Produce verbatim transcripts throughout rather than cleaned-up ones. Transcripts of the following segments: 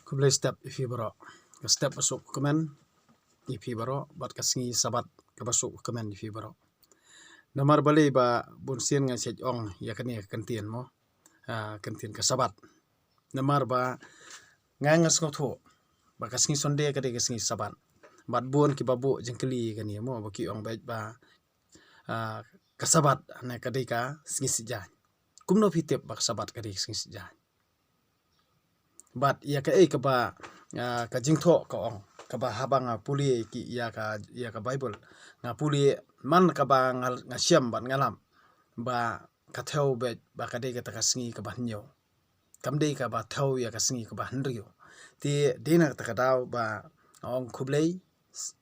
Khublei step ïa phi baroh. Ka step ba suk kmen ïa phi baroh bad ka sngi Sabat kaba suk kmen ïa phi baroh. Namar balei ba bun sien nga shet ong ïa kane ka kyntien mo. Ah, kyntien ka Sabat. Namar ba nga nga sngewthuh ba ka sngi Sunday ka dei ka sngi Sabat. Bad bun kiba buh jingkylli ïa kane mo ba ki ong beit ba, ah, ka Sabat ne ka dei ka sngi siej jaiñ. Kumno phi tip ba ka Sabat ka dei ka sngi siej jaiñ? Bad ïa kaei kaba, ah, ka jingthoh ka ong, kaba haba nga pule ki ïa ka, ïa ka Baibl, nga pule man kaba nga, nga shem bad nga lap ba ka thew beit ba ka dei kata ka sngi kaba hynñiew. Kam dei kaba thew ïa ka sngi kaba hynriew. Te dei na kata ka daw ba nga ong khublei,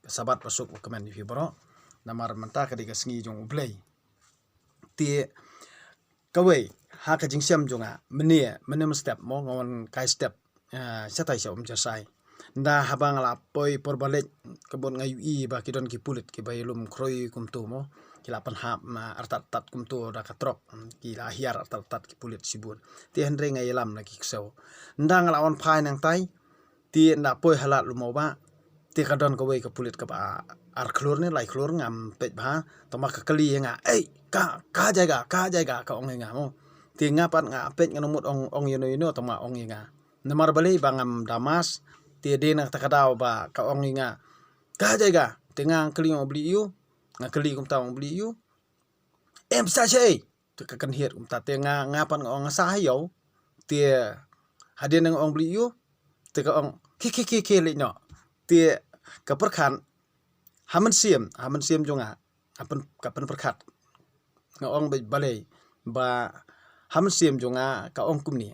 Sabat ba suk ba kmen ïa phi baroh. Namar mynta ka dei ka sngi jong U Blei. Te kawei ha ka jingshem jong nga, mynne, mynne mynstep mo nga wan kai step, ah, shatai sha Umjasai. Nda haba nga la poi por ba leit ka bun nga ïohi ba ki don ki pulit kiba ïalum khroi kumto mo. Ki la pynhap ma artat tat kumto da ka trok, ki la hiar artat tat ki pulit shibun. Te hynrei nga ïalam na ki ksew. Nda nga la wan phai nangtai, te nda poi halat lu mo ba. Te ka don kawei ka pulit kaba ar khlur ne lai khlur ngam peit bha. Tangba ka kylli ïa nga, "Ei, ka, ka jaiga, ka jaiga," ka ong ïa nga mo. Te nga pat nga peit nga nang mut ong, ong ïa no ïa no, tangba ong ïa nga. Namar balei ba ngam da mask, te dei na kata ka daw ba ka ong ïa nga, "Ka jaiga," te nga kylli ong bli ïu, nga kylli kumta ong bli ïu. Em sa shei. Te ka kynhied kumta te nga, nga pat nga ong nga sa ha ïew. Te hadien nga ong bli ïu. Te ka ong, "Khie, khie, khie, khie leit noh." Te ka pyrkhat ha mynsiem, ha mynsiem jong nga, ka pyn, ka pynpyrkhat. Nga ong beit balei ba ha mynsiem jong nga ka ong kumne.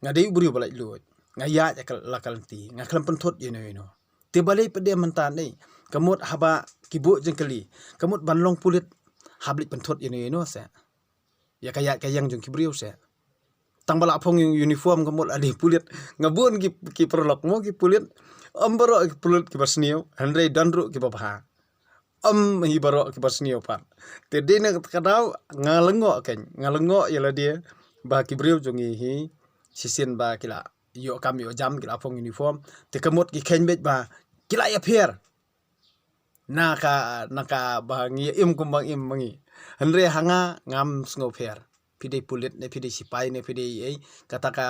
Nga dei u briew ba laitluid. Nga ïaid ïa ka la ka lynti. Nga khlem pynthut ïa no ïa no. Te balei pat de mynta ne. Ka mut haba ki buh jingkylli. Ka mut ban long pulit hap leit pynthut ïa no ïa no se. Ïa ka ïaid ka ïeng jong ki briew se. Tangba la phong ïa u uniform ka mut la dei pulit. Nga bun ki, ki paralok mo ki pulit. Ym baroh ki pulit kiba sniew. Hynrei don ruh kiba bha. Ym hi baroh kiba sniew pat. Te dei na kata ka daw nga lyngngoh kein, nga lyngngoh ïa lade ba ki briew jong ngi hi shisien ba ki la ïoh kam ïoh jam ki la phong uniform. Te ka mut ki kheiñ beit ba ki la ïapher na ka, na kaba ngi ïa im kumba ngi im ma ngi. Hynrei ha nga ngam sngewpher. Phi dei pulit ne phi dei sipai ne phi dei ei, kata ka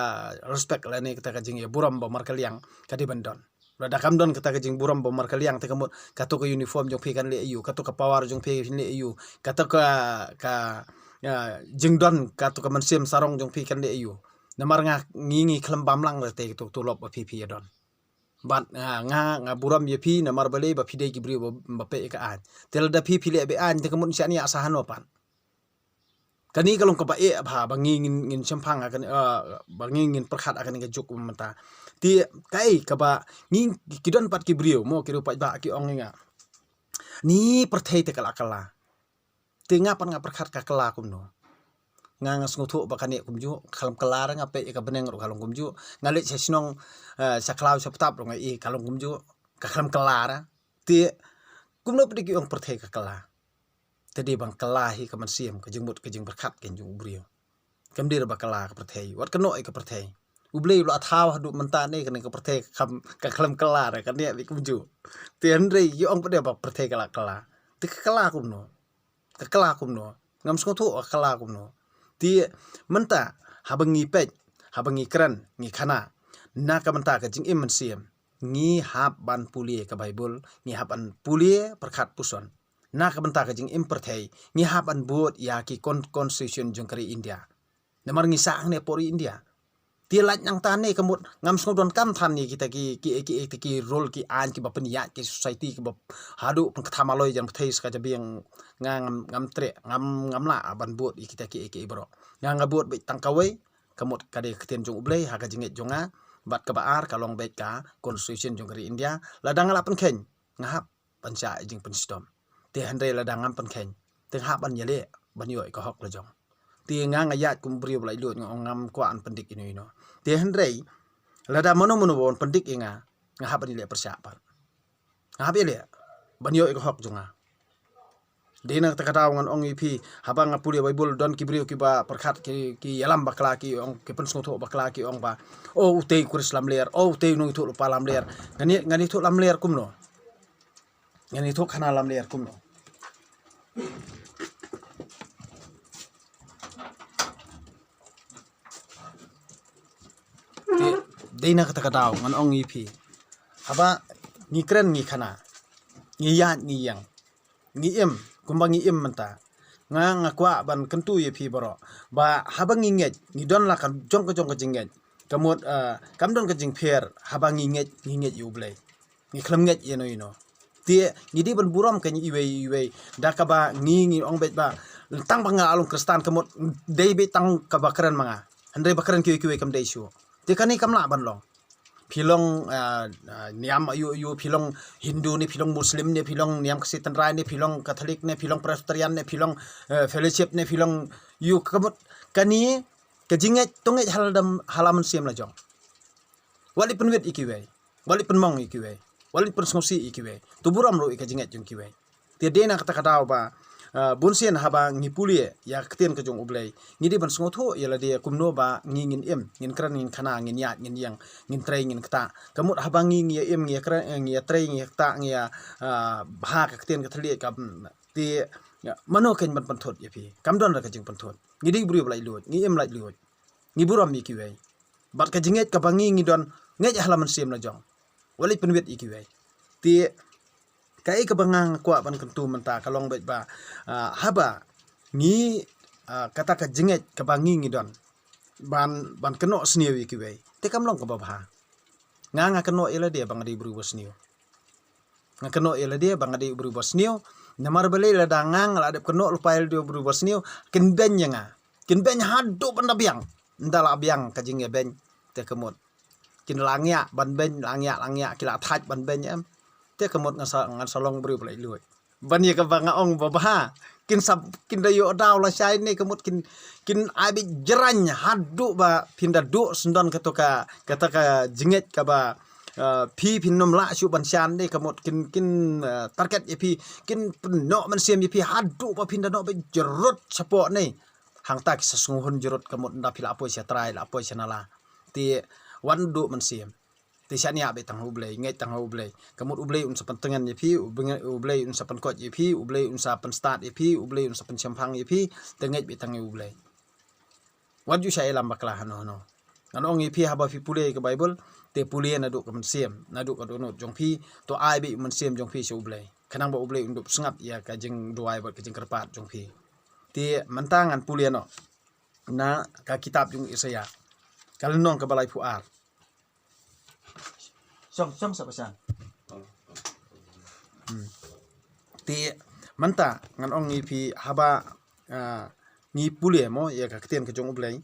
respect lane kata ka jingïaburom ba markylliang ka dei ban don. Lada kam don kata ka jingburom ba markylliang te ka mut kato ka uniform jong phi kan leh aiu, kato ka power jong phi kan leh aiu, kato ka, ka, ah, jingdon, kato ka mynsiem sarong jong phi kan leh aiu. Namar nga ngi, ngi khlem bam lang leh te kato ka tulop ba phi phi ïa don. Bad, ah, nga, nga burom ïa phi namar balei ba phi dei ki briew ba, ba peit ïa ka aiñ. Te lada phi phi leh be-aiñ te ka mut shaniah sa hano pat. Kane ka long kaba eh bha ba ngi ngin, ngin shemphang ha kane, ah, ba ngi ngin pyrkhat ha kane ka juk mynta. Te kaei kaba ngi ki don pat ki briew mo ki ruh pat ba ki ong ïa nga. Ni pyrthei te ka la kylla. Te nga pat nga pyrkhat ka kylla kumno. Nga nga sngewthuh ba kane kumjuh, khlem kylla nga peit ïa ka bneng ruh ka long kumjuh. Nga leit sha shnong, eh, sha khlaw sha btap ruh nga i ka long kumjuh. Ka khlem kylla. Te kumno pat de ki ong pyrthei ka kylla. Te dei ban kylla hi ka mynsiem, ka jingmut, ka jingpyrkhat ka jong u briew. Kam dei ba kylla ka pyrthei, wat kano ïa ka pyrthei. U Blei u la thaw haduh mynta ne kane ka pyrthei ka khlem, ka khlem kylla re, kane ïa kumjuh. Te hynrei ïa ong pat de ba pyrthei ka la kylla. Te ka kylla kumno. Ka kylla kumno. Ngam sngewthuh ka kylla kumno. Te mynta haba ngi peit, haba ngi kren, ngi khana. Na ka bynta ka jingim mynsiem. Ngi hap ban pule ka Baibl, ngi hap ban pule pyrkhat puson. Na ka bynta ka jingim pyrthei, ngi hap ban bud ïa ki con-, constitution jong ka ri India. Namar ngi sah hangne hapoh ri India. Te lait nangta ne ka mut ngam sngewdonkam than ïa kita ki, ki, ki, kita ki rule ki aiñ kiba pynïaid ki society kiba haduh pynktham aloi jan pyrthei sa ka jabieng nga ngam, ngam treh, ngam, ngam lah ban bud ïa kita ki, ki baroh. Nga nga bud beit tang kawei, ka mut ka dei ka ktien jong U Blei ha ka jingngeit jong nga, bad kaba ar ka long beit ka constitution jong ka ri India, lada nga la pynkheiñ, nga hap ban shah ïa jingpynshitom. Te hynrei lada ngam pynkheiñ, te nga hap ban ïaleh ban ïoh ïa ka hok la jong. Te nga nga ïaid kum u briew ba laitluid, nga ong ngam kwah ban pyndik ïano ïano. Te hynrei lada mano mano ba wan pyndik ïa nga, nga hap ban ïaleh pyrshah pat. Nga hap ïaleh ban ïoh ïa ka hok jong nga. Dei na kata ka daw ngan ong ïa phi, haba nga pule Baibl don ki briew kiba pyrkhat ki, ki ïalam bakla ki ong, ki pynsngewthuh bakla ki ong ba, o utei u Khrist lamler, o utei u nongïathuhlypa lamler. Ngan ïa, ngan ïathuh lamler kumno? Ngan ïathuh khana lamler kumno? Te, dei na kata ka daw ngan ong ïa phi, haba ngi kren ngi khana, ngi ïaid ngi ïeng, ngi im kumba ngi im mynta. Nga, nga kwah ban kyntu ïa phi baroh ba haba ngi ngeit, ngi don la ka jong ka jong ka jingngeit. Ka mut, ah, kam don ka jingpher, haba ngi ngeit, ngi ngeit ïa U Blei. Ngi khlem ngeit ïano ïano. Te ngi dei ban burom kane iwei iwei. Da kaba ngi, ngi ong beit ba tang ba nga la long Khristan, ka mut dei beit tang kaba kren ma nga. Hynrei ba kren kiwei kiwei kam dei shuh. Te kane kam lah ban long. Phi long, ah, ah, niam aïu aïu, phi long Hindu ne, phi long Muslim ne, phi long niam Khasi Tynrai ne, phi long Katholik ne, phi long Presbyterian ne, phi long, eh, Fellowship ne, phi long ïu, ka mut kane ka jingngeit to ngeit ha la dam, ha la mynsiem la jong. Wat leit pynwit ïa kiwei. Wat leit pynmong ïa kiwei. Wat leit pynsngewsih ïa kiwei. To burom ruh ïa ka jingngeit jong kiwei. Te dei na kata ka daw ba, ah, bun sien haba ngi pule ïa ka ktien ka jong U Blei, ngi dei ban sngewthuh ïa lade kumno ba ngi ngin im, ngin kren ngin khana, ngin ïaid ngin ïeng, ngin trei ngin ktah. Ka mut haba ngi, ngi ïa im, ngi ïa kren, eh, ngi ïa trei, ngi ïa ktah, ngi ïa, ah, bha ka ktien ka thylliej ka, mm, te, ïa, mano kein ban pynthut ïa phi? Kam don ruh ka jingpynthut. Ngi dei briew ba laitluid, ngi im laitluid. Ngi burom ïa kiwei. Bad ka jingngeit kaba ngi, ngi don, ngeit ha la mynsiem la jong. Wat leit pynwit ïa kiwei. Te kaei kaba nga, nga kwah ban kyntu mynta ka long beit ba, ah, haba ngi, ah, kata ka jingngeit kaba ngi, ngi don ban, ban kynnoh sniew ïa kiwei, te kam long kaba bha. Nga, nga kynnoh ïa lade ba nga dei briew ba sniew. Nga kynnoh ïa lade ba nga dei briew ba sniew. Namar balei? Lada nga, nga la dep kynnoh lypa ïa lade briew ba sniew, kin beiñ ïa nga. Kin beiñ haduh ban da biang. Ynda la biang ka jingïabeiñ, te ka mut kin la ngiah ban beiñ, la ngiah, la ngiah, ki la thait ban beiñ em. Te ka mut ngan sa, ngan sa long briew ba laitluid. Ban ïa kaba nga ong ba bha, kin sa, kin da ïoh daw lashai ne, ka mut kin, kin ai beit jraiñ haduh ba phin da duh syndon kato ka, kata ka jingngeit kaba, ah, phi, phin nym lah shuh ban shan ne, ka mut kin, kin, ah, target ïa phi, kin pynnoh mynsiem ïa phi haduh ba phin da noh beit jrut shapoh ne. Hangta ki sa sngewhun jrut, ka mut ynda phi la poi sha trai, la poi sha nala. Te wat duh mynsiem. Te shaniah beit tang ha U Blei, ngeit tang ha U Blei. Ka mut U Blei un sa pyntngen ïa phi, U Blei, U Blei un sa pynkoit ïa phi, U Blei un sa pynstad ïa phi, U Blei un sa pynshemphang ïa phi, te ngeit beit tang ha U Blei. Wat ju shah ïalam bakla hano hano. Ngan ong ïa phi, haba phi pule ka Baibl, te pule naduh ka mynsiem, naduh ka dohnud jong phi, to ai beit mynsiem jong phi sha U Blei. Khnang ba U Blei un dup sngap ïa ka jingduwai bad ka jingkyrpad jong phi. Te mynta ngan pule noh na ka kitab jong u Isaïah, ka lynnong kaba laiphew ar. Shong, shong sa ba shan. Hmm. Te mynta ngan ong ïa phi, haba, ah, ngi pule mo ïa ka ktien ka jong U Blei,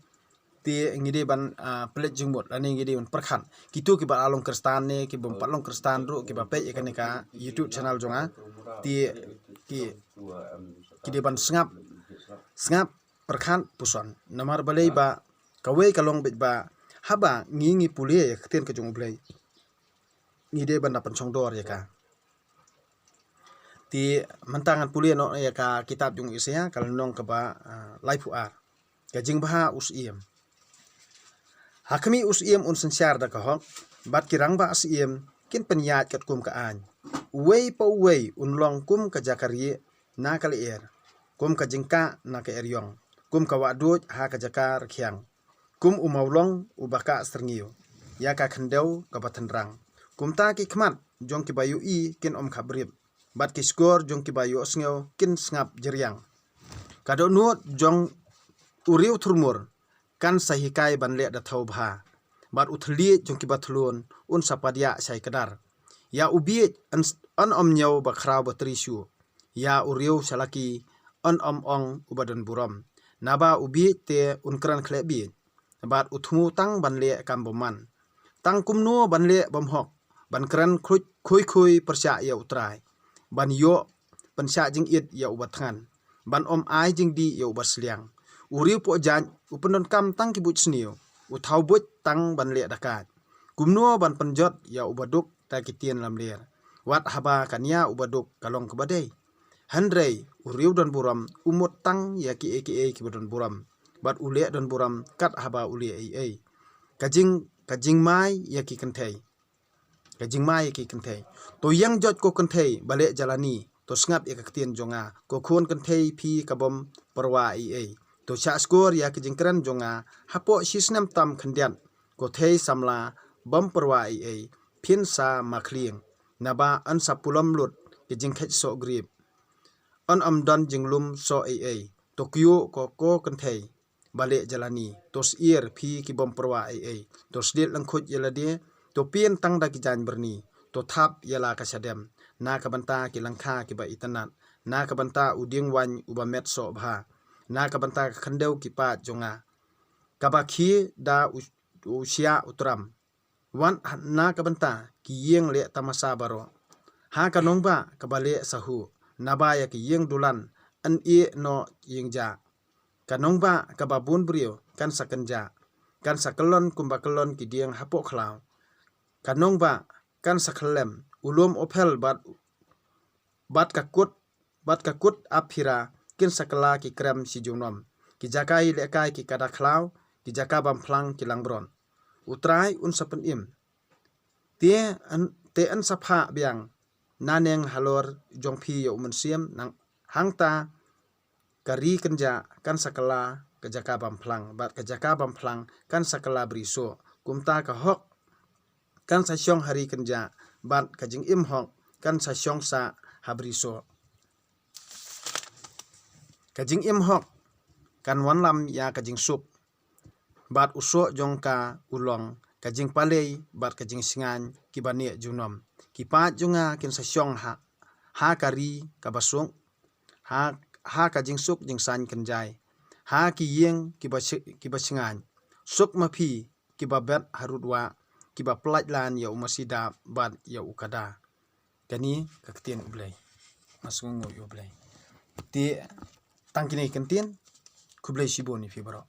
te ngi dei ban, ah, pynleit jingmut lane ngi dei ban pyrkhat. Kito kiba la long Khristan ne, kiba ym pat long Khristan ruh, kiba peit ïa kane ka YouTube channel jong nga, te ki, ki dei ban sngap, sngap, pyrkhat, puson. Namar balei? Ba kawei ka long beit ba haba ngi, ngi pule ïa ka ktien ka jong U Blei, ngi dei ban da pynshongdor ïa ka. Te mynta ngan pule noh ïa ka kitab jong u Isaïah, ka lynnong kaba, ah, laiphew ar. Ka jingbha u syiem. Ha khmih u syiem un synshar da ka hok, bad ki rangbah syiem kin pynïaid katkum ka aiñ. Uwei pa uwei un long kum ka jaka rieh na ka lyer, kum ka jingkah na ka eriong, kum ka wahduid ha ka jaka rkhiang, kum u mawlong uba kah syrngiew ïa ka khyndew kaba tynrang. Kumta ki khmat jong kiba ïohi kin ym khapbrip, bad ki shkor jong kiba ïohsngew kin sngap jyriang. Ka dohnud jong u riew thurmur kan sa hikai ban leh da thew bha, bad u thylliej jong kiba thlun un sa padiah shai kdar. Ïa u bieit yn, yn ym ñiew ba khraw ba tri shuh, ïa u riew shalaki yn ym ong uba don burom. Naba u bieit te un kren khleh bieit, bad u thmu tang ban leh kam bymman. Tang kumno ban leh bymhok, ban kren khuid, khuid khuid pyrshah ïa U Trai, ban ïoh pynshah jingit ïa uba thngan, ban ym ai jingdih ïa uba sliang. U riew pohjait u pyndonkam tang ki buit sniew, u thaw buit tang ban leh da kaid. Kumno ban pynjot ïa uba duk da ki ktien lamler, wat haba ka nia uba duk ka long kaba dei? Hynrei u riew don burom u mut tang ïa kiei kiei kiba don burom, bad u leh don burom kat haba u leh ei ei. Ka jing, ka jingmai ïa ki kynthei. Ka jingmai ïa ki kynthei. To ïeng jot ko kynthei ba leh jalani, to sngap ïa ka ktien jong nga, ko khun kynthei phi ka bym pyrwa ei ei. To shah shkor ïa ka jingkren jong nga, hapoh shi snem tam khyndiat, ko thei samla bym pyrwa ei ei, phin sa makhlieng. Naba yn sa pulom lut ka jingkhet soh grip. Yn ym don jinglum soh ei ei. To kyiuh ko, ko kynthei ba leh jalani, to syier phi ki bym pyrwa ei ei. To sdied lyngkhuid ïa lade, to pien tang da ki jaiñ byrni, to thap ïa la ka shadem, na ka bynta ki lyngkha kiba itynnat, na ka bynta u dieng waiñ uba met soh bha, na ka bynta ka khyndew ki paid jong nga, kaba khie da u, u shyiah u tram. Wat na ka bynta ki ïing leh tamasa baroh. Ha ka nongbah kaba leh sahuh, naba ïa ki ïing dulan yn ïeh noh ïing jah. Ka nongbah kaba bun briew kan sa kynjah, kan sa kyllon kumba kyllon ki dieng hapoh khlaw. Ka nongbah kan sa khyllem, u lum u phel bad, bad ka kut, bad ka kut ap phira, kin sa kylla ki krem shi junom. Ki jaka ïalehkai ki kada khlaw, ki jaka bam phlang ki langbrot. U Trai un sa pynim. Te yn, te yn sa phah biang naneng halor jong phi ïa u mynsiem, nang hangta ka ri kynjah kan sa kylla ka jaka bam phlang, bad ka jaka bam phlang kan sa kylla bri soh. Kumta ka hok kan sa shong ha ri kynjah, bad ka jingim hok kan sa shong sah ha bri soh. Ka jingim hok kan wanlam ïa ka jingsuk, bad u soh jong ka u long ka jingpalei bad ka jingshngaiñ kiba neh junom. Ki paid jong nga kin sa shong ha, ha ka ri kaba suk, ha, ha ka jingsuk jingsaiñ kynjai, ha ki ïing kiba shi-, kiba shngaiñ. Suk ma phi kiba bet harud wah, kiba pyllait lan ïa u masi dap bad ïa u kada. Kane ka ktien U Blei. Nga sngewnguh ïa U Blei. Te tang kine ki ktien, khublei shibun ïa phi baroh.